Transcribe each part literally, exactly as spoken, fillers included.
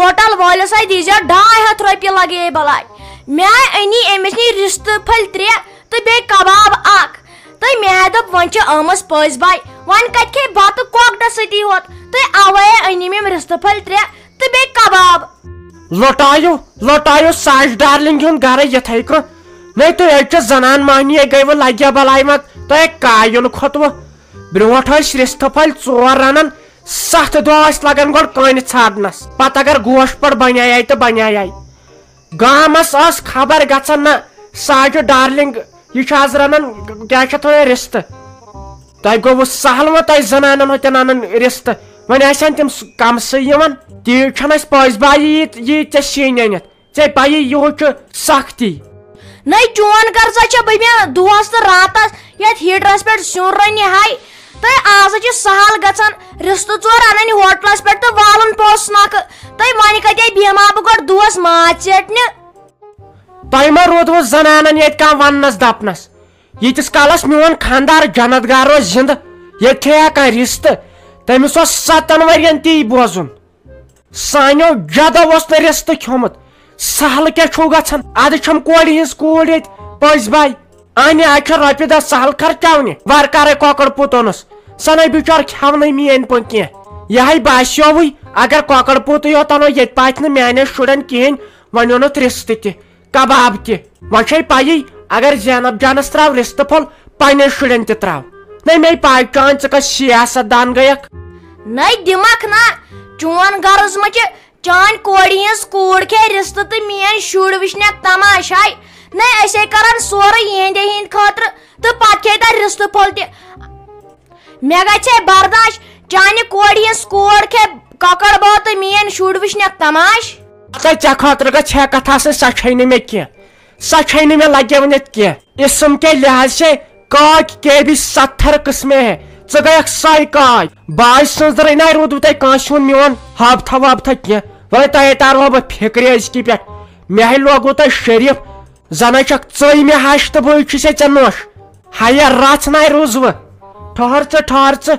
Hotel وٲلِس ہے دیٖزیو ڈاے ہتھ رۄپیہِ لگے بلاے۔ مےٚ آے أنی أمِس نِش رِستہٕ پھٔلۍ ترٛےٚ تہٕ بیٚیہِ کباب اکھ۔ تہٕ مےٚ آے دوٚپ، وۄنۍ چھِ آمٕژ پٔزۍ باے، وۄنۍ کتہِ کھیٚیہِ بتہٕ کۄکٹس سۭتی ہوت؟ تہٕ اوے أنِم یِم رِستہٕ پھٔلۍ ترٛےٚ تہٕ بیٚیہِ کباب۔ لۄٹایو، لۄٹایو ساش ڈارلنگ ہُنٛد گرٕ یِتھے کٔنۍ۔ نے تُہۍ أکِس زنان مہنی گٔیوٕ لگیا بلاے منٛز، تۄہہِ کایُن کھوٚتوٕ۔ برونٛٹھ ٲسۍ رِستہٕ پھٔلۍ ژور رنان، ستھ دۄہ ٲسۍ لگان گۄڈٕ کٔنۍ ژھانڈنس۔ پتہٕ اگر گوش پڑ بنیایے تہٕ بنیایے۔ گامس ٲس خبر گژھان، نہ ساجہِ ڈارلنگ، یہِ چھِ آز رنان، کیٛاہ چھِ اتھ ونان، رِستہٕ۔ تۄہہِ گوٚوٕ سہل وۄنۍ تۄہہِ زنانن ہوتن انان رِستہٕ، وۄنۍ آسہِ ہن تِم س-، کمسٕے یِوان۔ تیٖژ چھنہٕ اسہِ پٔزۍ باے ییٖت، ییٖتۍ ژےٚ سِنۍ أنِتھ۔ ژےٚ پیی یِہُس چھُ سختی۔ نَے چون غرضا چھا بہٕ بیٚہمہٕ دۄہَس تہٕ راتَس یَتھ ہیٖٹرَس پٮ۪ٹھ سیُن رَنہِ ہاے؟ تہٕ آز چھِ سہل گژھان رِستہٕ ژور اَنٕنۍ ہوٹلَس پٮ۪ٹھ تہٕ والُن پوٚژھ نَکھٕ۔ تہٕ وۄنۍ کَتہِ بیٚہمہٕ ہا بہٕ گۄڈٕ دۄہَس ماز ژیٹنہِ؟ تۄہہِ ما روٗدوٕ زنانن ییٚتہِ کانٛہہ وننس دپنس؟ ییٖتِس کالس میون خاندار جنت گار اوس زندٕ، ییٚتہِ کھیٚیہِ ہا کانٛہہ رِستہٕ، تٔمِس اوس ستن ؤرین تی بوزُن۔ سانیو جدو اوس نہٕ رِستہٕ کھیوٚمُت۔ سہل کیٛاہ چھُو گژھان؟ ادٕ چھم کورِ ہٕنٛز کوٗر ییٚتہِ پٔزۍ باے۔ اہنہِ، اتہِ چھےٚ رۄپیہِ دہ سہل خرچاونہِ۔ وارٕ کارے کۄکر پوٗت اوٚنُس۔ سۄ نے بِچور کھٮ۪ونٕے میٲنۍ پٲٹھۍ کینٛہہ۔ یہِ ہے باسیووٕے، اگر کۄکر پوٗتٕے یوت انو، ییٚتہِ پاتہِ نہٕ میانٮ۪ن شُرٮ۪ن کِہیٖنۍ، وۄنۍ اوٚنُتھ رِستہٕ تہِ۔ کباب تہِ۔ وۄنۍ چھے پَیی، اگر زینب جانس تراو رِستہٕ پھوٚل، پننٮ۪ن شُرٮ۪ن تہِ تراو۔ نہ مے پاے چان ژٕ کس سیاست دان گٔیکھ۔ نَے دِمکھ نا، چون غرض ما چھِ چانۍ کورِ ہٕنٛز کوٗر کھے رِستہٕ تہٕ میٲنۍ شُرۍ وٕچھنکھ تماشہٕ ہاے؟ نَے أسے کرن سورُے یِہنٛدے ہٕنٛدِ خٲطرٕ تہٕ پتہٕ کھے تتھ رِستہٕ پھوٚل تہِ۔ مےٚ گژھِ برداش، چانہِ کورِ ہٕنٛز کوٗر کھے کۄکر بٲژ تہٕ میٲنۍ شُرۍ وٕچھنکھ تماش۔ تہٕ ژےٚ خٲطرٕ گژھِ ہے کتھ آسٕنۍ، سۄ چھے نہٕ مےٚ کینٛہہ، سۄ چھے نہٕ مےٚ لگے ؤنِتھ کینٛہہ۔ اسم کے لحاظ سے کاک کے بھی ستھر قسمے ہے، ژٕ گٔیکھ سۄے کاے۔ باج سٕنٛز درٕے ناے روٗدوٕ تۄہہِ کٲنٛسہِ ہُنٛد میون ہابتھا وابتھا کینٛہہ، وۄنۍ تۄہے تارہو بہٕ فکرِ أزکی پٮ۪ٹھ۔ مےٚ ہے لوگوٕ تۄہہِ شریف، زنہٕ چھکھ ژٕے مےٚ ہش تہٕ بٕے چھُسے ژےٚ نوٚش۔ ہیا رژھ ناے روٗزوٕ۔ ٹھہر ژٕ، ٹھہر ژٕ۔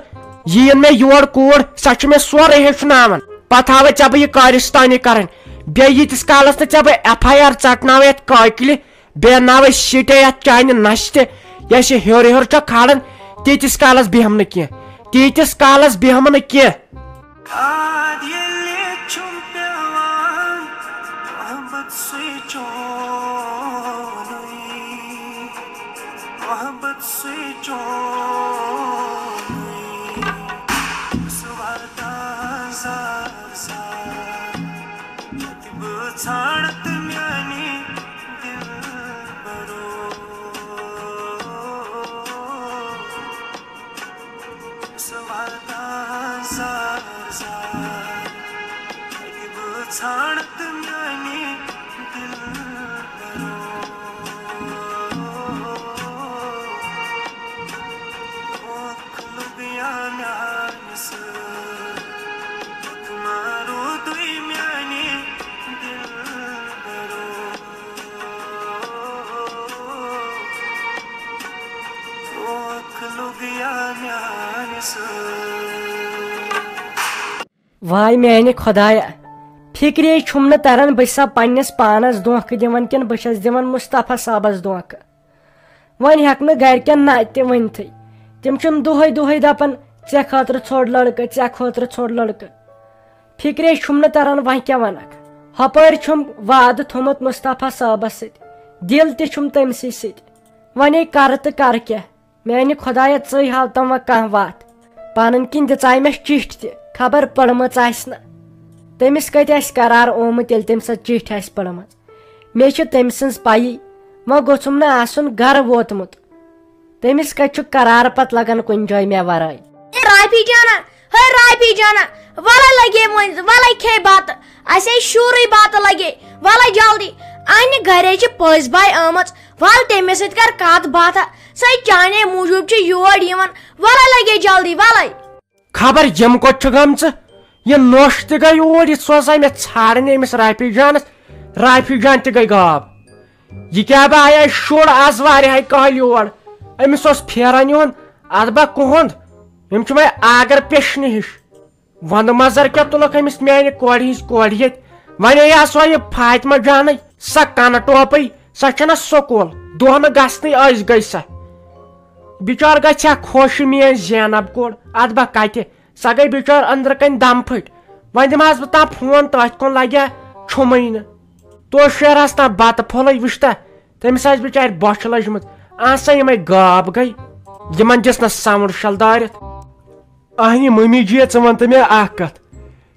یِیِن مےٚ یور کوٗر، سۄ چھِ مےٚ سورُے ہیٚچھناوان۔ پتہٕ ہاوے ژےٚ بہٕ یہِ کارستانی کرٕنۍ۔ بیٚیہِ ییٖتِس کالس نہٕ ژےٚ بہٕ ایف آی آر ژٹناوٕ یتھ کاکلہِ، بیٚیہِ انناوے سیٖٹے یتھ چانہِ نشہِ تہِ، یۄس یہِ ہیوٚر ہیوٚر چھکھ کھالان، تیٖتِس کالس بیٚہمہٕ نہٕ کینٛہہ، تیٖتِس کالس بیٚہمہٕ نہٕ کینٛہہ۔ یاد ییٚلہِ چھُم پٮ۪وان محبت سُے چونُے، محبت سُے چونُے۔ بہٕ چھُس واتان زار زار، ییٚتہِ بہٕ ژھانٛڈٕ تہٕ میٛانہِ دِلبرو۔ سُہ واتان زار زار، ییٚتہِ بہٕ ژھانٛڈٕ تہٕ میٛانہِ دِلبرو۔ اوکھ لوٚگ یا میٛانہِ سۭتۍ، اوکھ ما روٗدُے میٛانہِ دِلبرو۔ اوکھ لوٚگ یا میٛانہِ سۭتۍ۔ واے میانہِ خۄدایا، فکرے چھُم نہٕ تران بہٕ چھسا پننِس پانس دھوکہٕ دِوان کِنہٕ بہٕ چھس دِوان مصطفیٰ صٲبس دھوکہٕ۔ وۄنۍ ہٮ۪کہٕ نہٕ گرِکٮ۪ن نہ تہِ ؤنتھٕے۔ تِم چھِم دۄہے دۄہے دپان، "ژےٚ خٲطرٕ ژھوٚڑ لڑکہٕ، ژےٚ خٲطرٕ ژھوٚڑ لڑکہٕ۔" فکرے چھُم نہٕ تران وۄنۍ کیٛاہ ونکھ۔ ہۄپٲرۍ چھُم وعدٕ تھوٚمُت مصطفیٰ صٲبس سۭتۍ، دِل تہِ چھُم تٔمسٕے سۭتۍ۔ وۄنۍ ہے کرٕ تہٕ کرٕ کیٛاہ؟ میانہِ خۄدایا، ژٕے ہاو تم وۄنۍ کانٛہہ وتھ۔ پنٕنۍ کِنۍ دِژاے مےٚ چِٹھۍ تہِ، خبر پٔرمٕژ آسہِ نہٕ۔ تٔمِس کتہِ آسہِ قرار آمُت، ییٚلہِ تٔمۍ سۄ چِٹھۍ آسہِ پٔرمٕژ؟ مےٚ چھِ تٔمۍ سٕنٛز پیی، وۄنۍ گوٚژھُم نہٕ آسُن گرٕ ووتمُت۔ تٔمِس کتہِ چھُ قرار پتہٕ لگان کُنہِ جایہِ مےٚ ورٲے؟ اے رافی جانا، ہے رافی جانا، ولے لگے مٔنٛزۍ، ولے کھے بتہٕ، اسے شورٕے بتہٕ لگے، ولے جلدی، انہِ گرے چھِ پٔزۍ باے آمٕژ، ول تٔمِس سۭتۍ کر کتھ باتھا، سۄے چانے موٗجوٗب چھِ یور یِوان، ولے لگے جلدی، ولے۔ خبر یِم کوٚت چھِ گٔمژٕ؟ یہِ نوٚش تہِ گٔے اوٗرۍ، یہِ سوزے مےٚ ژھانڈنہِ أمِس رافی جانس۔ رافی جان تہِ گٔے غاب۔ یہِ کیٛاہ بہٕ آیے شُر از واریاہے کٲلۍ یور۔ أمِس اوس پھیران یُن، ادٕ بہ کُہُنٛد۔ یِم چھِ وۄنۍ آگر پیشنہِ ہِش۔ وندٕ مزر کیٛاہ تُلکھ أمِس میانہِ کورِ ہٕنٛز کورِ ییٚتہِ؟ وۄنۍ آیہِ سۄ یہِ فاطمہ جانٕے، سۄ کنہٕ ٹوپٕے، سۄ چھنہ سکوٗل، دۄہ نہٕ گژھنٕے، أسۍ گٔے سۄ۔ بِچار گژھِ ہا خۄش میٲنۍ زینب کوٚر، ادٕ بہ کتہِ، سۄ گٔے بِچار أنٛدرٕ کنۍ دم پھٔٹۍ۔ وۄنۍ دِمہٕ ہس بہٕ تام فون، تٔتھۍ کُن لگہِ ہا چھُمٕے نہٕ۔ تو شیرہس تام بتہٕ پھوٚلٕے، وٕچھتہ تٔمِس آسہِ بِچارِ بۄچھِ لٔجمٕژ۔ آسا یِمے گاب گٔے، یِمن دِژ نہ ساوُنٛڈ شل دٲرِتھ۔ اہنہِ مٔمی جی، ژٕ وَن تہٕ مےٚ اکھ کتھ۔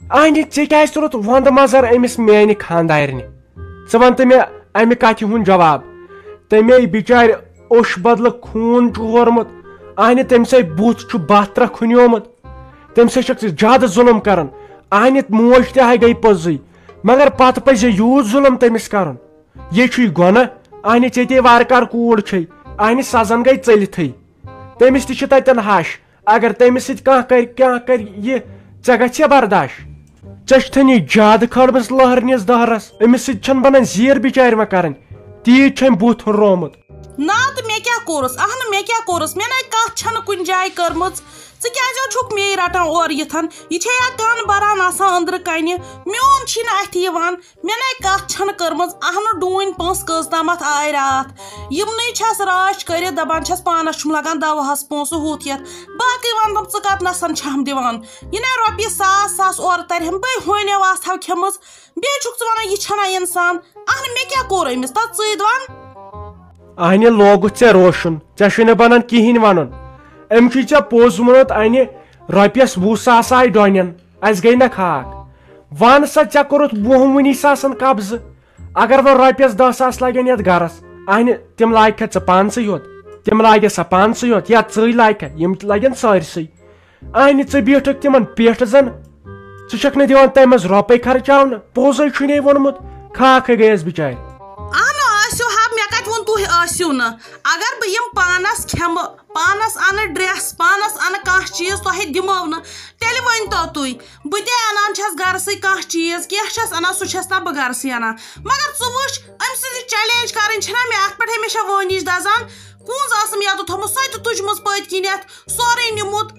اہنہِ، ژےٚ کیازِ تُلُتھ وۄندٕ مزر أمِس میانہِ خاندارنہِ؟ ژٕ وَن تہٕ مےٚ امہِ کتھِ ہُنٛد جواب۔ تٔمۍ بِچارِ اوٚش بدلہٕ خوٗن چھُ ہورمُت۔ اہنہِ، تٔمۍ سٕے بُتھ چھُ بتھ ترٛکھ ہُنیومُت۔ تٔمۍ سٕے چھکھ ژٕ زیادٕ ظُلم کران۔ اہنہِ، موج تہِ ہاے گٔے پٔزٕے، مگر پتہٕ پزِ یوٗت ظُلم تٔمِس کرُن؟ یے چھُے گۄناہ۔ اہنہِ، ژےٚ تے وارٕ کار کوٗر چھے۔ اہنہِ، سزن گٔے ژٔلِتھٕے۔ تٔمِس تہِ چھِ تتٮ۪ن ہش۔ اگر تٔمِس سۭتۍ کانٛہہ کرِ، کانٛہہ کرِ یہِ، ژےٚ گژھِ برداش؟ ژےٚ چھتھن یہِ زیادٕ کھٲلمٕژ لہرنِس دہرس۔ أمِس سۭتۍ چھنہٕ بنان زیٖر بِچارِ وۄنۍ کرٕنۍ۔ تیٖژ چھٔمۍ بُتھ ہُررومُت۔ نہ تہٕ مےٚ کیٛاہ کوٚرُس؟ اہنہٕ، مےٚ کیٛاہ کوٚرُس؟ مےٚ نَے کَتھ چھَنہٕ کُنہِ جایہِ کٔرمٕژ۔ ژٕ کیٛازِ چھُکھ مے رَٹان اورٕ یِتھَن؟ یہِ چھے یا کَن بَران آسان أنٛدرٕ کَنہِ؟ میون چھی نہٕ اَتھِ یِوان۔ مےٚ نَے کَتھ چھَنہٕ کٔرمٕژ۔ اہنہٕ، ڈوٗنۍ پونٛسہٕ کٔژ تامَتھ آے راتھ۔ یِمنٕے چھَس راش کٔرِتھ دَپان چھَس پانَس چھُم لَگان دَوہَس پونٛسہٕ ہُتھ یَتھ۔ باقٕے وَن تِم ژٕ کَتھ نَسَن چھَم دِوان؟ یہِ نَے رۄپیہِ ساس ساس اورٕ تَرِہَم، بٔے ہونیو آسہٕ ہَو کھٮ۪مٕژ۔ بیٚیہِ چھُکھ ژٕ وَنان یہِ چھَنا اِنسان؟ اہنہٕ، مےٚ کیٛاہ کوٚر أمِس؟ تَتھ ژٕے دِوان۔ اہنہِ، لوگُتھ ژےٚ روشُن، ژےٚ چھُے نہٕ بنان کِہینۍ ونُن۔ أمۍ چھُے ژےٚ پوٚز ووٚنمُت، اہنہِ، رۄپیس وُہ ساس آے ڈۄنٮ۪ن، اسہِ گٔے نہ کھاکھ۔ ون سا، ژےٚ کوٚرُتھ وُہن وُنی ساسن قبضہٕ۔ اگر وۄنۍ رۄپیس دہ ساس لگن یتھ گرس، اہنہِ، تِم لاگکھا ژٕ پانسٕے یوت؟ تِم لاگکھ سا پانسٕے یوت یا ژٕے لاگکھا؟ یِم لگن سٲرسٕے۔ اہنہِ، ژٕ بیٖٹھکھ تِمن پٮ۪ٹھ زن۔ ژٕ چھکھ نہٕ دِوان تمہِ منٛز رۄپے خرچاونہٕ، پوٚزے چھُے نے ووٚنمُت۔ کھاکھے گٔیس بِچارِ۔ اہنو، آسِو ہا، مےٚ کتہِ ووٚن تُہۍ آسِو نہٕ؟ اگر بہٕ یِم پانس کھٮ۪مہٕ، پانس انہٕ ڈریس، پانس انہٕ کانٛہہ چیٖز، تۄہہِ دِمو نہٕ، تیٚلہِ ؤنۍ تو تُہۍ۔ بہٕ تہِ انان چھس گرسٕے کانٛہہ چیٖز، کینٛہہ چھس انان، سُہ چھس نہ بہٕ گرسٕے انان۔ مگر ژٕ وٕچھ، أمۍ سٕنٛز یہِ چیلنج کرٕنۍ چھنہ مےٚ اتھ پٮ۪ٹھ ہمیشہ وٲنِج دزان۔ کُنٛز ٲسٕم یَتہٕ تھوٚمُت، سۄ تہِ تُجمٕژ پٔتۍ کِنٮ۪تھ، سورُے نیوٗمُت۔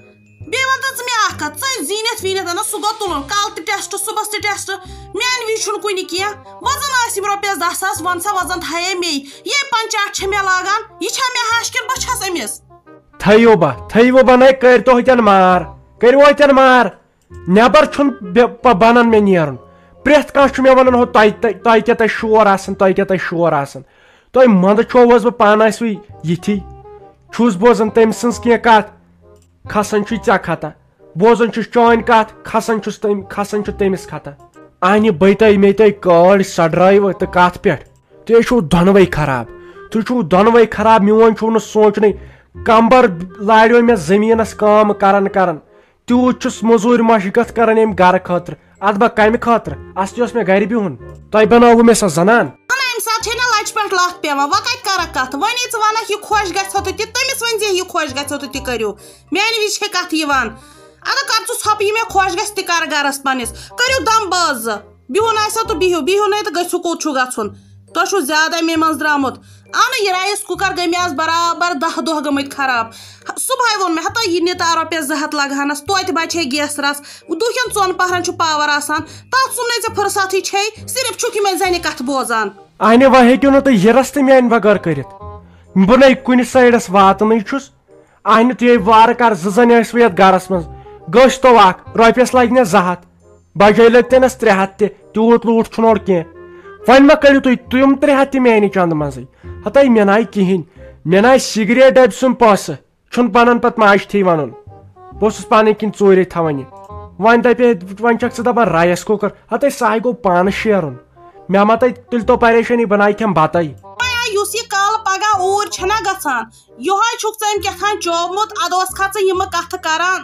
بیٚیہِ وَن تہٕ ژٕ مےٚ اَکھ کَتھ، ژٕ زیٖنِتھ ویٖنِتھ اَنان، سُہ گوٚو تُلُن، کَلہٕ تہِ ٹٮ۪سٹ، صُبحَس تہِ ٹٮ۪سٹ، میٛانہِ وِزِ چھُنہٕ کُنہِ کینٛہہ۔ وۄنۍ زَن آسہِ یِم رۄپیَس دَہ ساس، وَن سا، وۄنۍ زَن تھایے مے۔ یے پنچات چھےٚ مےٚ لاگان، یہِ چھا مےٚ ہَش کِنہٕ بہٕ چھَس أمِس؟ تھٲیِو با، تھٲیِو با، نَے کٔرۍ تو ہوٚتٮ۪ن مار، کٔرِو ہوٚتٮ۪ن مار۔ نٮ۪بر چھُنہٕ بے-، پ-، بنان مےٚ نیرُن۔ پرٛٮ۪تھ کانٛہہ چھُ مےٚ ونان، ہُہ تۄہہِ، تۄہہِ، تۄہہِ کیٛاہ تۄہہِ شور آسان، تۄہہِ کیٛاہ تۄہہِ شور آسان۔ تۄہہِ منٛدٕ چھووس بہٕ پانہٕ آسِوٕے یِتھی۔ چھُس بوزان تٔمۍ سٕنٛز کینٛہہ کتھ، کھسان چھُے ژےٚ کھتا۔ بوزان چھُس چٲنۍ کتھ، کھسان چھُس تٔمۍ، کھسان چھُ تٔمِس کھتا۔ اہنہِ بٔے تۄہہِ مے تۄہہِ کٲڑۍ سۄ ڈرایوٕ تہٕ کتھ پٮ۪ٹھ؟ تُہۍ چھِو دۄنوَے خراب۔ تُہۍ چھِو دۄنوَے خراب، میون چھُو نہٕ سونٛچنٕے۔ کمبر لاریو مےٚ زٔمیٖنَس کٲم کران کران۔ تیوٗت چھُس مٔزوٗرۍ مشقت کران ییٚمہِ گرٕ خٲطرٕ۔ اَدٕ بہٕ کَمہِ خٲطرٕ؟ اَصلی اوس مےٚ گرِ بِہُن۔ تۄہہِ بناووٕ مےٚ سۄ زنان۔ اہن، امہِ ساتہٕ چھے نہ لچہِ پٮ۪ٹھ لتھ پٮ۪وان۔ وۄنۍ کتہِ کرکھ کتھ؟ وۄنۍ ییٚلہِ ژٕ ونکھ یہِ خۄش گژھِ ہو تہٕ تہِ، تٔمِس ؤنۍ زِ یہِ خۄش گژھِ ہو تہٕ تہِ کٔرِو۔ میانہِ وِزِ چھے کتھ یِوان۔ اگر کر ژٕ ژھۄپہٕ، یہِ مےٚ خۄش گژھِ تہِ کر گرس پننِس۔ کٔرِو دم بٲژ زٕ۔ بِہُن آسیو تہٕ بِہِو، بِہِو نَے تہٕ گٔژھِو، کوٚت چھُو گژھُن؟ تۄہہِ چھُو زیادَے مے منٛز درٛامُت۔ اَہنُو، یہِ رایِس کُکَر گٔے مےٚ آز برابر دَہ دۄہ گٔمٕتۍ خراب۔ صُبحٲے ووٚن مےٚ، ہتا یہِ نِتا رۄپیَس زٕ ہَتھ لَگہٕ ہَنَس، توتہِ بَچہِ ہے گیس رَس۔ دُہکٮ۪ن ژۄن پَہرَن چھُ پاوَر آسان، تَتھ سُمنَے ژےٚ فُرصتھٕے چھے، صرف چھُکھ یِمَے زَنہِ کَتھٕ بوزان۔ اہنہِ، وۄنۍ ہیٚکِو نہٕ تُہۍ یہِ رَس تہِ میٛانہِ بغٲر کٔرِتھ۔ بہٕ نَے کُنہِ سایڈَس واتنٕے چھُس۔ اہنہِ، تُہۍ وارٕ کار زٕ زَنہِ ٲسوٕ یَتھ گَرَس منٛز۔ گٔژھ تو اَکھ، رۄپیَس لَگہِ نہ زٕ ہَتھ۔ بجٲے لٔگۍ تٔمِس ترٛےٚ ہَتھ تہِ، تیوٗت لوٗٹھ چھُنہٕ اورٕ کینٛہہ۔ وۄنۍ مہ کٔڑِو تُہۍ تِم ترٛےٚ ہَتھ تہِ میٛانہِ چندٕ منٛزٕے۔ ہتاے، مےٚ ناے کِہیٖنۍ، مےٚ ناے سگریٹ ڈبہِ سُنٛد پونٛسہٕ، چھُنہٕ بنان پتہٕ ماجہِ تھی ونُن۔ بہٕ اوسُس پنٕنۍ کِنۍ ژوٗرے تھاوان یہِ۔ وۄنۍ دپے، وۄنۍ چھکھ ژٕ دپان رایس کُکر، ہتاے، سُہ ہاے گوٚو پانہٕ شیرُن۔ مےٚ مہ تۄہہِ تُلۍ تو پریشٲنی، بہٕ ناے کھٮ۪مہٕ بتَے۔ یُس یہِ کالہٕ پگاہ اوٗرۍ چھَنہ گژھان، یِہوٚے چھُکھ ژٕ أمۍ کیٛاہ تام چومُت، اَدٕ اوسکھا ژٕ یِمہٕ کَتھٕ کران؟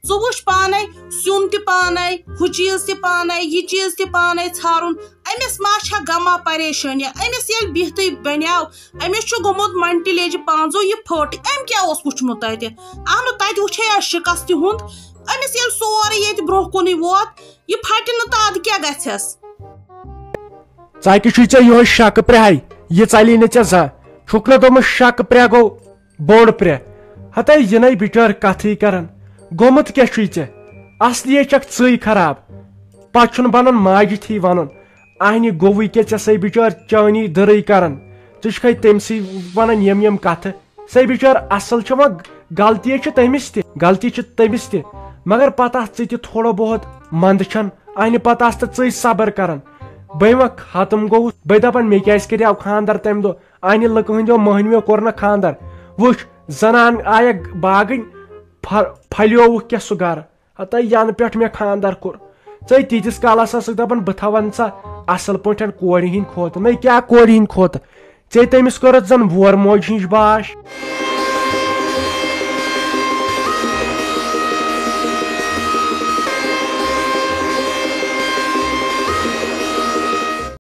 ژٕ وٕچھ پانے، سیُن تہِ پانے، ہُہ چیٖز تہِ پانے، یہِ چیٖز تہِ پانے ژھارُن۔ أمِس ما چھےٚ غما پریشٲنی؟ أمِس ییٚلہِ بِہتٕے بنیو، أمِس چھُ گوٚمُت منٹہِ لیجہِ پانٛژو یہِ پھٔٹ۔ أمۍ کیٛاہ اوس وٕچھمُت تَتہِ؟ اہنُو، تَتہِ وٕچھے اَسہِ شِکَس تِہُنٛد۔ أمِس ییٚلہِ سورُے ییٚتہِ برٛونٛہہ کُنٕے ووت، یہِ پھٹہِ نہٕ تہٕ اَدٕ کیٛاہ گژھٮ۪س؟ ژکہِ چھُے ژےٚ یِہوٚے شکہٕ پرٛہے، یہِ ژَلی نہٕ ژےٚ زانٛہہ۔ چھُکھ نہ دوٚپمُت شکہٕ پرٛہ گوٚو بوٚڑ پرٛہ؟ ہتے یہِ نے بِچٲر کتھٕے کران۔ گوٚمُت کیٛاہ چھُے ژےٚ؟ اصلی چھکھ ژٕے خراب۔ پتہٕ چھُنہٕ بنان ماجہِ تھی ونُن۔ اہنہِ گوٚوٕے کیٛاہ، ژےٚ سٕے بِچٲر چٲنی دٕرٕے کران، ژٕ چھُکھے تٔمۍ سٕے ونان یِم یِم کتھٕ۔ سُے بِچٲر اصل چھُ وۄنۍ، غلطی چھِ تٔمِس تہِ، غلطی چھِ تٔمِس تہِ، مگر پتہٕ آس ژٕ تہِ تھوڑا بہت مندٕ چھن، اہنہِ پتہٕ آس تہٕ ژٕے صبر کران۔ بے وۄنۍ ختم گوٚوُس، بے دپان مےٚ کیٛازِ کریاو خاندر تمہِ دۄہ، اہنہِ لُکہٕ ہٕنٛدیو مٔہنویو کوٚر نہٕ خاندر۔ وٕچھ، زنان آیکھ باگٕنۍ، پھر-، پھلیووُکھ کیٛاہ سُہ گرٕ؟ ہتا ینہٕ پٮ۪ٹھ مےٚ خاندر کوٚر، ژے تیٖتِس کالس ٲسٕکھ دپان بہٕ تھاون سا اصل پٲٹھۍ کورِ ہٕنٛدۍ کھوتہٕ، نَے کیٛاہ کورِ ہٕنٛدۍ کھوتہٕ؟ ژے تٔمِس کٔرٕتھ زن وور موج ہٕنٛز باش۔